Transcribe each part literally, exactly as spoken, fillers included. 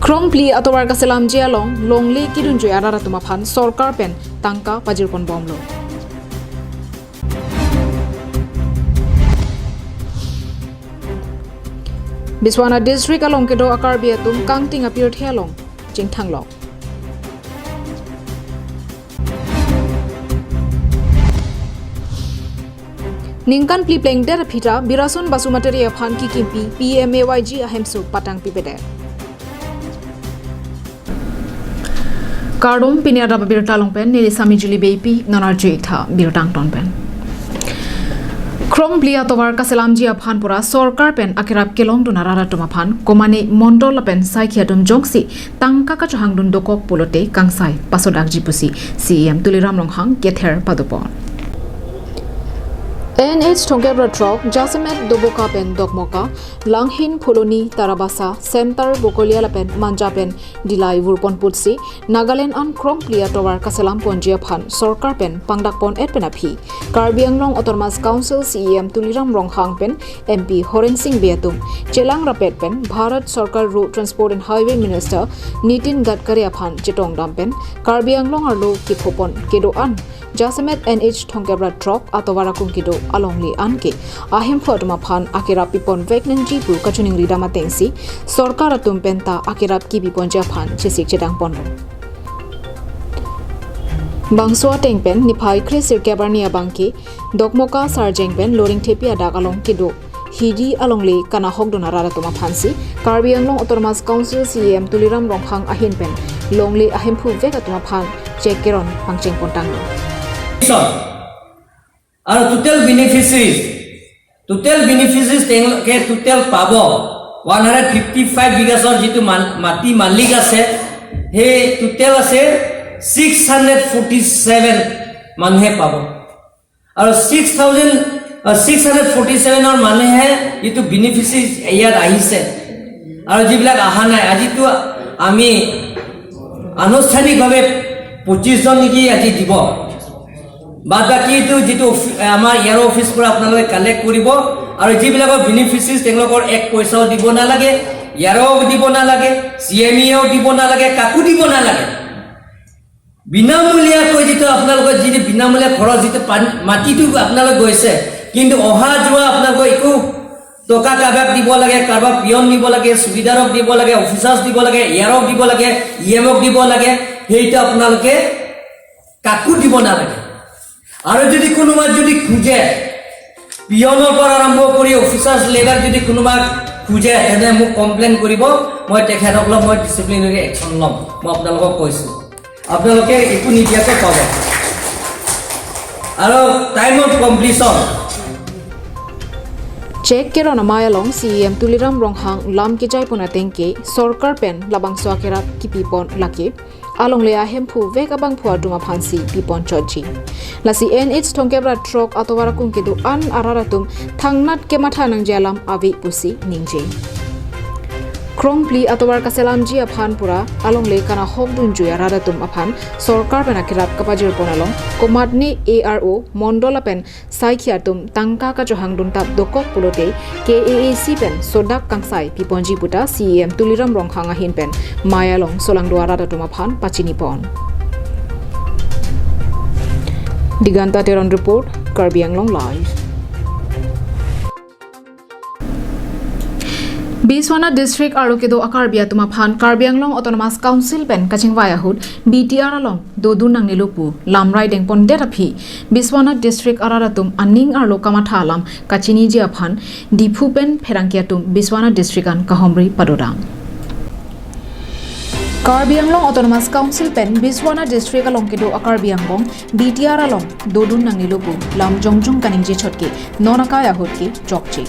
Krongphli atovar kaselamji along longle kedunjui arat atum aphan sorkar pen tangka pajirpon bomlo. Biswanath District along kedo a-Karbi atum kangting apirthe along chingthanglok. Ningkan phli plengdet aphi ta Birason Basumatary aphan kikimpi P M A Y G ahemso patang pipedet. Kardom, pini adap abirta along pen neli Sami Julie Beypi, non arju-ik tha birta angton pen. Krongphli atovar kaselamji aphan pura sorkar pen akerap kelongdun arat atum aphan komane mondol lapen saikhi atum jongsi tangka kachohangdun dokok pulote kangsai pasodakji pusi C E M Tuliram Ronghang kether padopon. N H thomkep ra throk, jasemet Doboka pen Dokmoka, Langhin, Phuloni, Tarabasa, Center, Bokolia lapen Manja pen Dillai vurpon putsi Nagaland an Krongphli atovar kaselamponji aphan sorkar pen pangdakpon-et pen aphi Karbi Anglong Autonomous Council C E M Tuliram Ronghang pen M P Horen Sing Bey atum chelang rapet pen Bharat Sorkar Road Transport and Highway Minister Nitin Gadkari aphan chetongdam pen Karbi Anglong arlo kiphopon kedo-an jasemet N H thomkep ra throk atovar akung kedo alongle anke ahemphu atum aphan akerap pipon vek nangji pu kachiningri dam atengsi sorkar atum penta akerap kipiponji aphan chesik chedangponlo. Bangso ateng pen niphai kre sirkep arni abangke Dokmoka Sarjeng pen Loringthepi adak along kedo hidi alongle kanahokdun arat atum aphansi Karbi Anglong Autonomous Council C E M Tuliram Ronghang ahin pen longle ahemphu vek atum aphan chek keron pangchengpon tanglo. Sir, আৰু টোটেল বেনিফিচিয়াৰিজ, টোটেল বেনিফিচিয়াৰিজ তেওঁলোকে টোটেল পাব one hundred fifty five বিঘাছৰ যিটো মান-, মাটি মালিক আছে, সেই টোটেল আছে ছিক্স হাণ্ড্ৰেড ফৰ্টি ছেভেন মানুহে পাব। আৰু six thousand, six hundred forty ছেভেনৰ মানুহে যিটো বেনিফিচিয়াৰিজ ইয়াত আহিছে আৰু যিবিলাক অহা নাই, আজিতো আমি আনুষ্ঠানিকভাৱে পঁচিছজন নেকি আজি দিব। বাদ বাকীটো যিটো অফি-, আমাৰ ইয়াৰ অফিচ পৰা আপোনালোকে কালেক্ট কৰিব আৰু যিবিলাকৰ বেনিফিচিয়াৰিজ তেওঁলোকৰ এক পইচাও দিব নালাগে, ইয়াৰো দিব নালাগে, চি এম ইও দিব নালাগে, কাকো দিব নালাগে। বিনামূলীয়াকৈ যিটো আপোনালোকৰ যিটো বিনামূলীয়া খৰচ যিটো পানী, মাটিটো আপোনালোক গৈছে, কিন্তু অহা যোৱা আপোনালোকৰ একো টকা কাৰোবাক দিব লাগে, কাৰোবাক পিয়ন দিব লাগে, চকীদাৰক দিব লাগে, অফিচাৰ্ছ দিব লাগে, ইয়াৰক দিব লাগে, ই এমক দিব লাগে, সেইটো আপোনালোকে কাকো দিব নালাগে। আৰু যদি কোনোবা যদি খোজে, পিয়নৰ পৰা আৰম্ভ কৰি অফিচাৰ্ছ লেভেল যদি কোনোবা খোজে, তেনে মোক কমপ্লেইন কৰিব, মই তেখেতসকলক মই ডিচিপ্লিনাৰী একশ্যন ল'ম, মই আপোনালোকক কৈছোঁ। আপোনালোকে একো নিদিয়াকৈ পাব। আৰু time of completion. Chek keron amei along C E M Tuliram Ronghang lam kejaipon atengke sorkar pen labangso akerap kipipon lake alongle ahemphu vek abangphu atum aphansi pipon chotji. Lasi N H thomkep ra throk atovar akung kedo-an arat atum thangnat kematha nangji alam ave pusi ningje. Krongphli atovar kaselamji aphan pura alongle kanahokdunjui arat atum aphan sorkar pen akerap kapajirpon along komatne A R O, mondol lapen saikhi atum tangka kachohangdun tap dokok pulote K A A C pen sodak kangsai piponji puta C E M Tuliram Ronghang ahin pen mei along solangdo arat atum aphan pachinipon. Diganta Teron report, Karbi Anglong Live. Biswanath District arlo kedo a-Karbi atum aphan Karbi Anglong Autonomous Council pen kachingvai ahut B T R along dodun nangnelo pu lamrai dengpondet aphi Biswanath District arat atum aning arlo kamatha alam kachiniji aphan Diphu pen pherangke atum Biswanath District an kahumri padodam. Karbi Anglong Autonomous Council pen Biswanath District along kedo a-Karbi angbong B T R along dodun nangnelo pu lam jongjong kaningje chot ke non akai ahut ke chokche.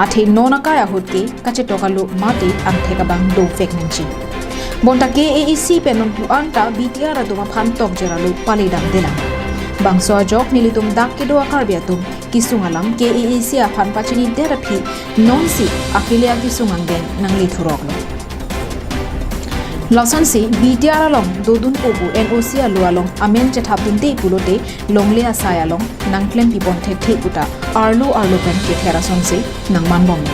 Athe non akai ahut ke kachetok alo mate angthek abang dovek nangji. Bonta K A A C pen non pu-an ta B T R atum aphan tokjer alo pale damdelang. Bangso ajok nelitum dak kedo a-Karbi atum kesung alam K A A C aphan pachinidet aphi nonsi akele akesung angdeng nangle thuroklo. Lasonsi B T R along dodunpo pu N O C alo along amen chethapdunde pulote longle asai along nangklem pipon thekthe puta arlo arlo pen kether asonsi nangmanbomlo.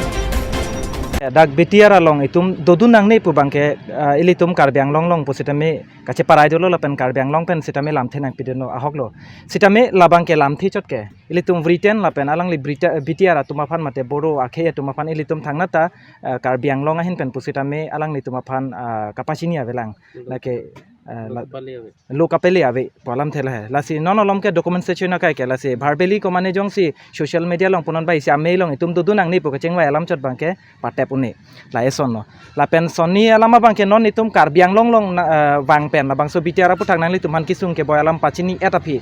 Dak B T R along itum dodun nangne pu abangke, ah, ilitum Karbi Anglong along pusitame kacheparai dolo lapen Karbi Anglong pen sitame lamthe nangpidunlo ahoklo. Sitame labangke lamthe chot ke ilitum Britain lapen alangli Brita-, B T R atum aphan mate Bodo akhei atum aphan ilitum thangnat ta, ah, Karbi Anglong ahin pen pusitame alanglitum aphan, ah, kapachini avelang. Lake, ah, la- Bali ave. Lo kapele ave pu alamthe lahai. Lasi non alom ke documentation akai ke lasi verbally komane jongsi social media along punon bai si amei along itum dodun nangne pu kachingvai alam chot abangke patep un-e. La eson lo. Lapen sonni alam abangke non itum Karbi Anglong along na, eh, vang pen labangso B T R aputhak nanglitum aphan kesung keboi alam pachini-et aphi.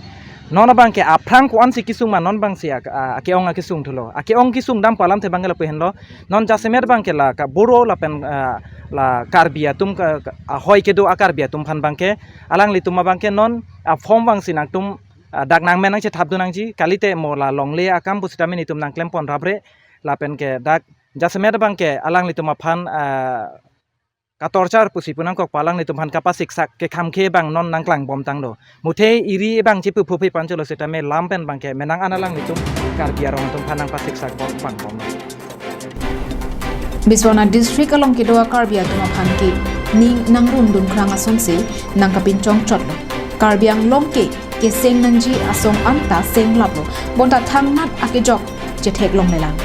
Non abangke aphrang ko-ansi kesung ma non abangsi ak-, a-, ake-ong akesung thulo. Ake-ong kesung dam pu alamthe abangke lapu henlo. Non jasemet abangke la ka Bodo lapen, eh, la Karbi atum ka, ka, ahoi kedo a Karbi atum aphan abangke alanglitum abangke non a form abangsi nangtum, ah, dak nangmen nangchethapdun nangji, kalite mo la longle akam pusitame netum nangklempon rabre, lapen ke dak jasemet abangke alanglitum aphan, ah, katorchar pusi pu nangkok pu alanglitum aphan kapasiksak kekham ke abang non nangklangbom tanglo. Muthe iri abang chipuphu phi pancholo sitame lam pen abangke menang an alanglitum Karbi arong atum aphan nangpasiksak bom pangbomlo. Biswanath District along kedo a Karbi atum aphan ke ning nangrumdun krang asonsi nangkapinchong chotlo. Karbi Anglong ke keseng nangji asong anta senglaplo, bonta thangnat akejok chethek longlelang.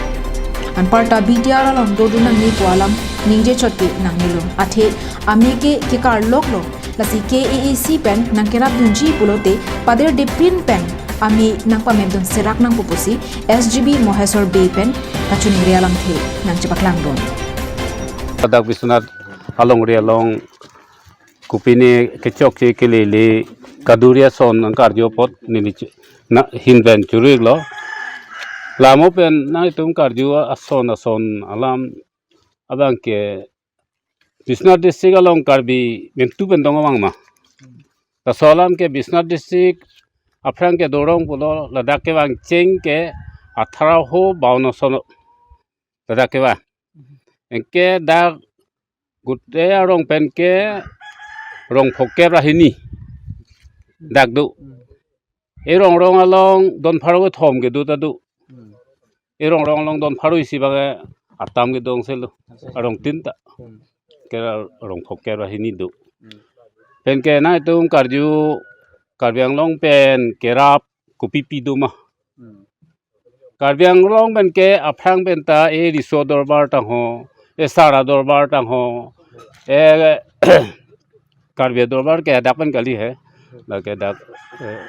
Anparta B T R along dodun nangne pu alam ningje chot ke nangnelo. Athe amei ke kekarloklo. Lasi K A A C pen nangkerapdunji pulote padir dipin pen amei nangpamemdun serak nangpo pusi S G B Mohesor Bey pen kachiningri alamthe nangchepaklangdun. Ladak Biswanath alongri along kopine kechokche kelele kaduri ason nangkarju apot neli chu-, na hinben churiklo. Lamo pen nanglitum karju ason ason alam abangke Biswanath District along Karbi mentu pen dong abang ma. Laso alam ke Biswanath District aphrang kedo arong pulo, ladak kevang cheng ke atharo ho baono sono. Ladak kevang. Anke dak Gute arong pen ke rong phokep ra hini dak do. Erong rong along don pharo kethom kedo ta do. Erong rong along don pharo isi abang atam kedong selo. Arong tin ta. Ke rong phokep ra hini do. Pen ke nangtum karju Karbi Anglong pen kerap kopipi do ma. Karbi Anglong pen ke aphrang pen ta e riso dorbar tangho, e sara dorbar tangho, e Karbi dorbar ke dak pen kali he, lake dak, eh,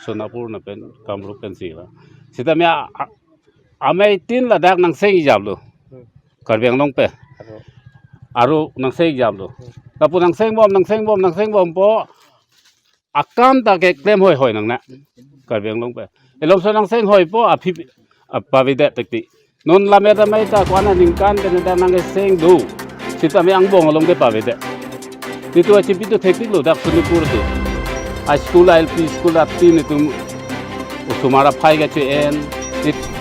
Sonapur na pen, Kamrup pen si la. Sitame a, a, amei tin ladak nangseng ijaplo. Karbi Anglong pen. Aro nangseng ijaplo. Lapu nangseng bom, nangseng bom, nangseng bompo. Akam ta keklem hoi hoi nang na. Karbi Anglong pen. Elom so nangseng hoipo aphi, a, pavedet tekti. Non lammet amei ta ko-an aningkan pen ta nang seng do. Sitame angbong along ke pavedet. Nitu achipi tu thektik lo dak Sonapur tu. A school, L P school ati nitum osomar aphai kache-en. Nit-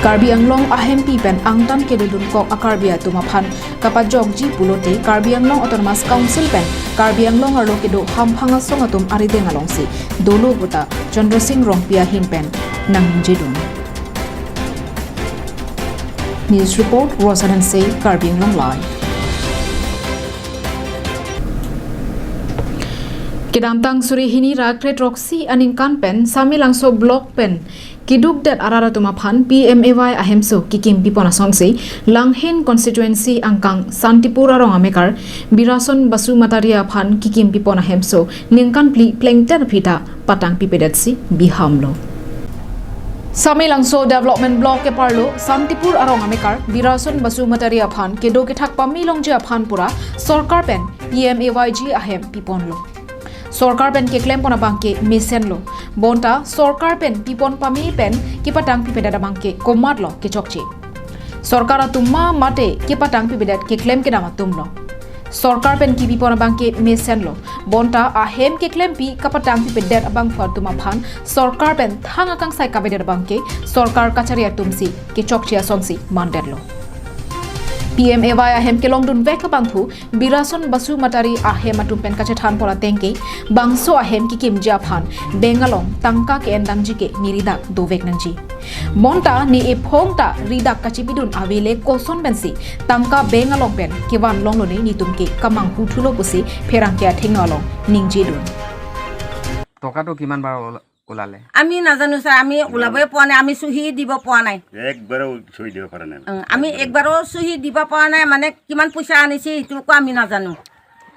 Karbi Anglong ahempi pen angtan kedodun kok a Karbi atum aphan kapajokji pulote Karbi Anglong Autonomous Council pen Karbi Anglong arlo kedo hamphang asong atum arideng alongsi dolo puta Chandra Singh Rongpi ahin pen nangningjedun. News report, Rosanan Sey, Karbi Anglong Live. Kedamtang suri hini ra kre throksi aningkan pen Samelangso block pen keduk det arat atum aphan P M A Y ahemso kekim pipon asonsi Langhin constituency angkang Santipur arong amekar Birason Basu Matari aphan kekim pipon ahemso ningkan phli plengtet aphi ta patang pipedetsi bihamlo. Samelangso Development Block keparlo Santipur arong amekar Birason Basu Matari aphan kedo kethak pame longji aphan pura sorkar pen P M A Y G ahem piponlo. Sorkar pen keklem pon abangke mesenlo. Bonta sorkar pen pipon pame pen kepatang pipedet abangke komatlo kechokche. Sorkar atum ma mate kepatang pipedet keklem kedam atumlo. Sorkar pen kepipon abangke mesenlo. Bonta ahem keklempi kapatang pipedet abangphu atum aphan sorkar pen thang akangsai kavedet abangke sorkar kachari atumsi kechokche asonsi mandetlo. P M A Y ahem kelongdun vek abangphu Birason Basu Matari ahem atum pen kachethan pon ateng ke bangso ahem kekimji aphan bank along tangka ke-endangji ke neridak dovek nangji. Bonta ne ephong ta ridak kachipidun avele koson pensi tangka bank along pen kevan longlo ne netum ke kamanghu thulo pusi pherangke athengno along ningjedun. টকাটো কিমান বাৰ ওলা- ওলালে? আমি নাজানো ছাৰ, আমি ওলাবই পোৱা নাই, আমি চুহি দিব পোৱা নাই। একবাৰো চুহি দিব পৰা নাই। উম, আমি একবাৰো চুহি দিব পৰা নাই, মানে কিমান পইচা আনিছে সেইটোকো আমি নাজানো।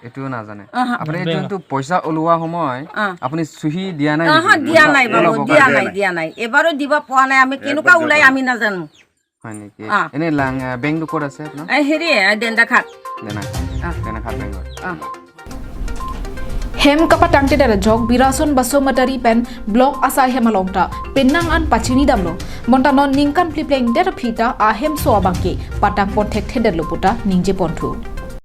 এইটোও নাজানে। অহ। আপুনি যোনটো পইচা ওলোৱা সময় অহ। আপুনি চুহি দিয়া নাই অহ, নেকি? দিয়া নাই বাবু, অলপো দিয়া দিয়া নাই, দিয়া নাই, এবাৰো দিব পোৱা নাই। আমি কেনেকুৱা ওলাই আমি নাজানো। হয় নেকি? অহ। এনে লাং বেংকটো ক'ত আছে আপোনাৰ? এই হেৰি, এই ডেন্দাখাত। দেনাঘাট। অহ। দেনাঘাট বেংকত। অহ। Hem kapatangtedet ajok Birason Basu Matari pen block asai hem along ta penang an pachini damlo. Bonta non ningkan phli plengdet aphi ta ahemso abang ke patang pon thekthedetlo puta ningje ponthu.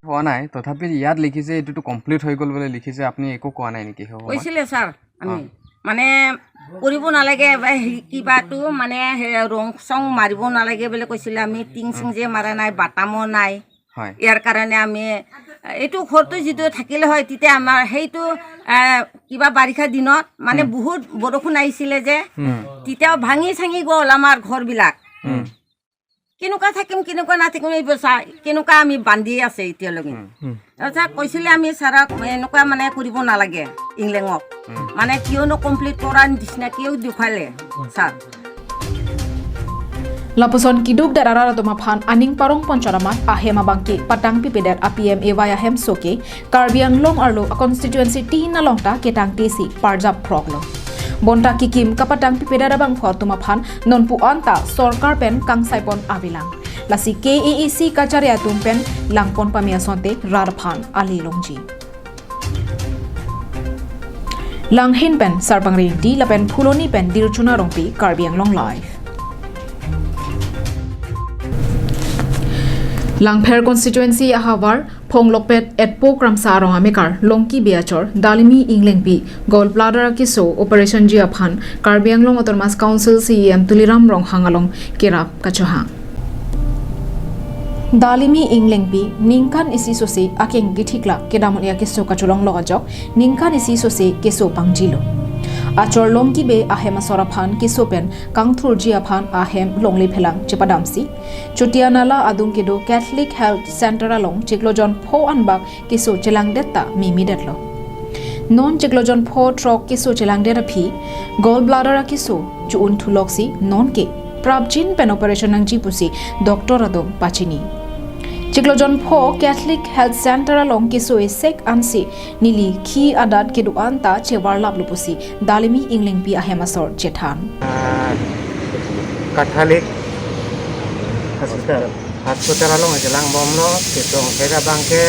হোৱা নাই, তথাপি ইয়াত লিখিছে এইটোতো কমপ্লিট হৈ গ'ল বুলি লিখিছে, আপুনি একো কোৱা নাই নেকি সেই সময়ত? কৈছিলে ছাৰ, আমি মানে কৰিব নালাগে, এবাৰ হেৰি কিবাটো মানে সেই ৰং চং মাৰিব নালাগে বুলি কৈছিলে। আমি টিং চিং যে মাৰা নাই, বাটামো নাই, হয়। ইয়াৰ কাৰণে আমি এইটো ঘৰটো যিটো থাকিলে হয়, তেতিয়া আমাৰ সেইটো এ, কিবা বাৰিষা দিনত মানে বহুত বৰষুণ আহিছিলে যে, তেতিয়াও ভাঙি চাঙি গ'ল আমাৰ ঘৰবিলাক। কেনেকুৱা থাকিম, কেনেকুৱা নাথাকিম, এইবোৰ চা, কেনেকুৱা আমি বান্ধি আছে এতিয়ালৈকে। তাৰপিছত কৈছিলে আমি ছাৰক, এনেকুৱা মানে কৰিব নালাগে ইংলেঙক, মানে কিয়নো কমপ্লিট কৰাৰ নিচিনা কিয় দেখুৱালে sir. Lapuson kiduk dat arat atum aphan aning parong pon chot amat ahem abang ke patang pipedet a P M A Y ahemso ke Karbi Anglong arlo a constituency tin along ta ketangte si parjap phroklo. Bonta kekim kapatang pipedet abangphu atum aphan nonpu anta sorkar pen kangsai pon avelang. Lasi K A A C kachari atum pen langpon pame asonte rat aphan ale longji. Langhin pen Sarpang Ringti lapen Phuloni pen Dirchuna Rongpi, Karbi Anglong Live. Langpher constituency ahavar Phonglokpet Etpo Kramsa arong amekar Longki Bey achor Dalimi Englengpi gallbladder akeso operation ji aphan Karbi Anglong Autonomous Council C E M Tuliram Ronghang along kerap kachohang. Dalimi Englengpi ningkan isi sose akeng kethikla kedamon ya keso kacholonglok ajok ningkan isi sose keso pangjilo. Achor Longki Bey ahem asor aphan keso pen kangthurji aphan ahem longle phelang chepadamsi Chotia Nala adung kedo Catholic Health Center along chiklo jon pho anbak keso chelangdet ta memedetlo. Non chiklo jon pho throk keso chelangdet aphi gallbladder akeso chu-un thuloksi non ke prapjin pen operation nangji pusi doctor atum pachini. Chiklo jon pho Catholic Health Center along keso esek ansi neli khi adat kedo-an ta chevarlaplo pusi Dalimi Englengpi ahem asor chethan. Catholic Hospital. Hospital along chelang bomlo, ketong kega bangke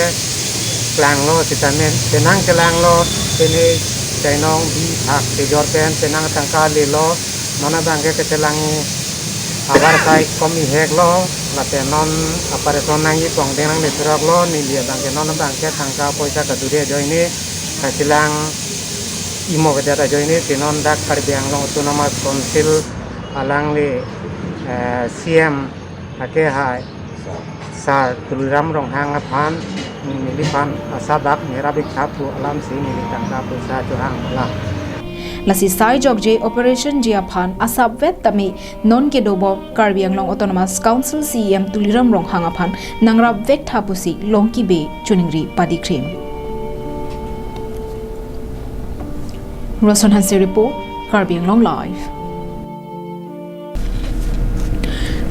kelanglo, sitame penang kelanglo, pene chainong bi thak kejor pen penang tangka lelo, non abangke kechelang abar sai komi heklo, lapen non operation nangji pongdeng nangne suroklo, neli abangke non abangke tangka poisa kadure ajoine, kachelang imo kedat ajoine, si non dak Karbi Anglong Autonomous Council alangli eh, C M ake hai Sir Tuliram Ronghang aphan neliphan asabak merabik thapu alamsi neli tangka poisa chohang alam. Lasi sai jokje operation ji aphan asapvet tame non kedobom Karbi Anglong Autonomous Council C E M Tuliram Ronghang aphan nangrapvek tha pusi Longki Bey choningri padikrim. Roson Hanse report, Karbi Anglong Live.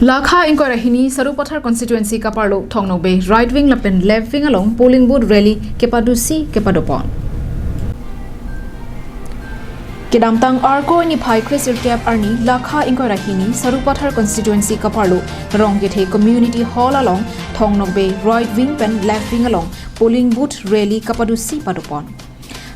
Lakha ingkoi ra hini Sarupathar constituency kaparlo Thong Nokbe right wing lapen left wing along polling booth rally kepadusi kepadopon. Kedamtang Arko niphai kre sirkep arni Lakha ingkoi ra hini Sarupathar constituency kaparlo Rongkethe Community Hall along Thong Nokbe right wing pen left wing along polling booth rally kapadusi padopon.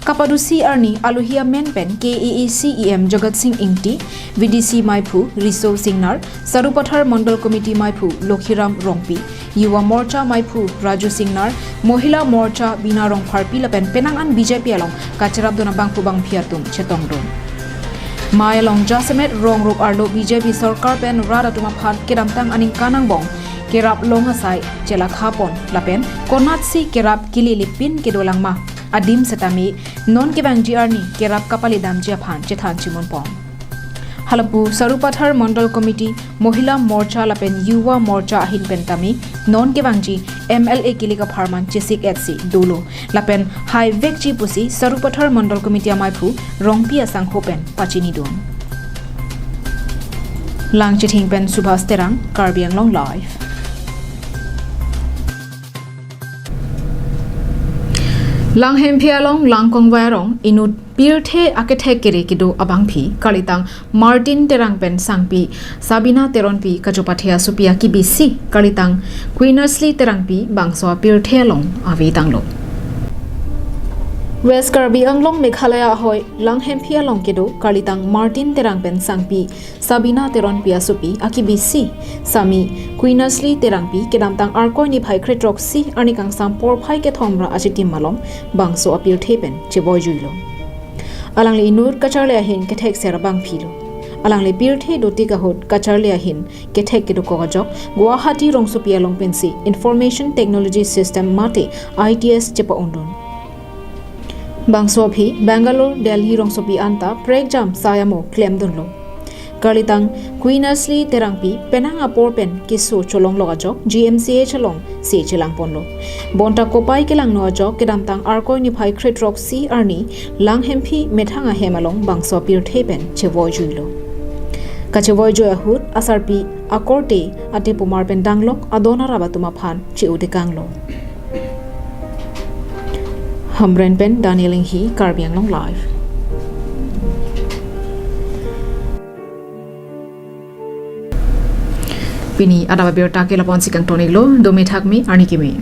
Kapadusi arni alohi amen pen K A A C E M Jagat Sing Ingti, V D C maiphu Riso Singnar, Sarupathar Mondol Committee maiphu Lokhiram Rongpi, Yuva Morcha maiphu Raju Singnar, Mohila Morcha Bina Rongpharpi lapen penang an B J P along kacherapdun abangphu bangphi atum chetongdun. Mai along jasemet rong rup arlo B J P sorkar pen rat atum aphan kedamtang aningkan angbong kerap long asai chelakha pon lapen konatsi kerap kelilipin kedo lang ma adim setame non kevangji arni kerap kapali damji aphan chethan chimunpon. Halapu Sarupathar Mandal Committee, Mohila Morcha lapen Yuva Morcha ahin pen tame non kevangji M L A kilik apharman chesik etsi dolo lapen haivekji pusi Sarupathar Mandal Committee amaiphu Rongpi asangho pen pachinidun. Langchithing pen Subhas Terang, Karbi Anglong Live. Langhemphi along Langkongvai arong inut pirthe akethek kere kedo abangphi karlitang Martin Terang pen sangpi Sabina Teronpi kachopathe asopi akibisi karlitang Queen Asli Terangpi bangso apirthe along ave tanglo. West Karbi Anglong Meghalaya ahoi Langhemphi along kedo karlitang Martin Terang pen sangpi Sabina Teronpi asopi akibisi sami Queen Asli Terangpi kedamtang Arkoi niphai kre-throksi arni kangsam porphai kethom ra achitim malom bangso apirthe pen chevoijuilo. Alangli inut kacharli ahin kethekser abangphilo. Alangli pirthe dotik ahut kacharli ahin kethek kedokok ajok Guwahati rongsopi along pensi Information Technology System mate I T S chepa-undun. Bangso aphi Bangalore, Delhi rongsopi anta prekjam sai amo klemdunlo. Karlitang Queen Asli Terangpi penang apor pen keso cholonglok ajok G M C H alongsi chelangponlo. Bonta kopai kelangno ajok kedamtang Arkoi niphai kre-throksi arni Langhemphi methang ahem along bangso apirthe pen chevoijuilo. Kachevoijui ahut asarpi akorte atipomar pen danglok adon arap atum aphan che-otekanglo. Hamren pen Daniel Enghi, Karbi Anglong Live. Pini adap abirta ke lapu-ansi kangton-iklo, dome thakme, arni keme.